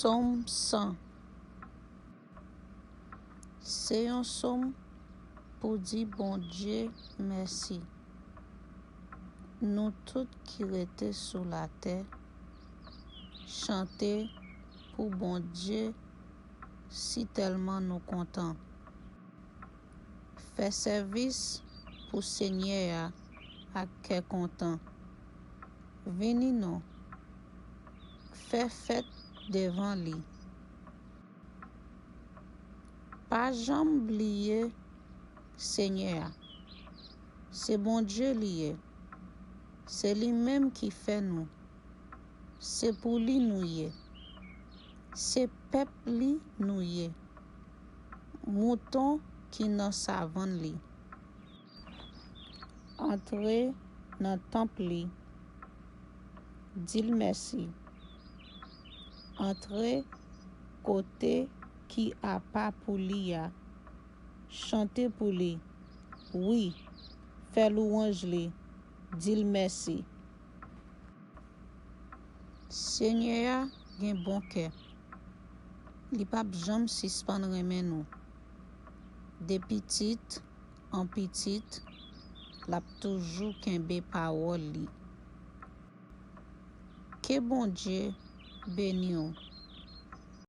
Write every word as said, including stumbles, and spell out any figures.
Sòm san. Se yon sòm pou di Bondye mèsi. Nou tout ki rete sou latè, chante pou Bondye si tèlman nou kontan. Fè sèvis pou Senyè a ak kè kontan. Vini non, fè fèt devan li. Pa janm bliye Senyè a. Se Bondye li ye. Se li menm ki fè nou. Se pou li nou ye. Se pèp li nou ye. Mouton ki nan savann li. Antre nan tanp li, di l mèsi. Antre kote ki apa pou li a, chante pou li. Wi, fè lwanj li, di l mèsi. Senyè a gen bon kè. Li p ap janm sispann renmen nou. De pitit an pitit, l ap toujou kenbe pawòl li. Ke Bondye beni w.